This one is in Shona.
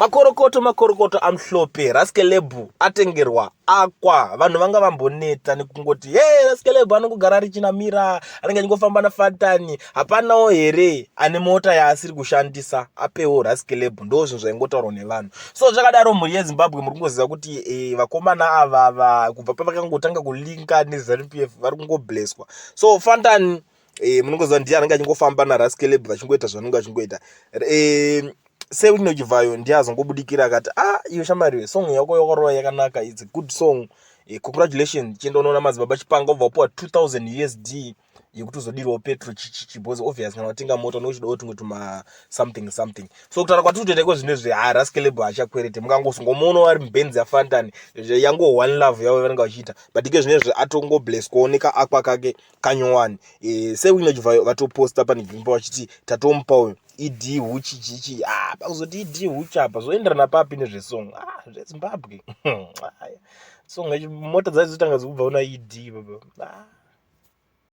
Makorokoto makorokoto aMhlophe, Raskelebhu atengerwa Aqua. Vanhu vanga vamboneta nekungoti hey, Raskelebhu anongogara ari chinamira, anenge achingofamba naFantani. Hapanawo here ane mota yaasiri kushandisa apewo Raskelebhu? Ndo zvinhu zvaingotaurwa nevanhu. So zvakadaro, mhuri yeZimbabwe, muri kungoziva kuti vakomana ava kubva pavakangotanga kulinka neZANU PF vari kungobleswa. So Fantan munongoziva ndiye anenge achingofamba naRaskeleb vachingoita zvavanenge vachingoita. Sewino Chivhayo ndiye azongobudikira akati, "Ah, iyo shamari, song yako yakarova yakanaka, it's a good song, congratulations. Chienda unoona Madzibaba Chipanga ubva wapiwa 2000 USD yekuti uzodirwawo petrol chichichi," because obvious kana watenga mota unochidawo tumwe tuma something something. So kutaura kwatiri kutoita iko zvinezvi, ha, Raskeleb haachakwerete. Mukangosongomuonawo ari muBenz yaFantan, yango one love yavo vanenge vachiita, but ike zvinezvi atongobleswawo nekaAqua kake kanyowani. Sewino Chivhayo vatoposta pane gimbo vachiti tatomupa uyu ED huchi chichi. Ah, pakuzoti ED huchi apa zvoenderana papi nezvesong? Ah, zveZimbabwe song mota dzaizotanga dzikubva una ED baba. Ah.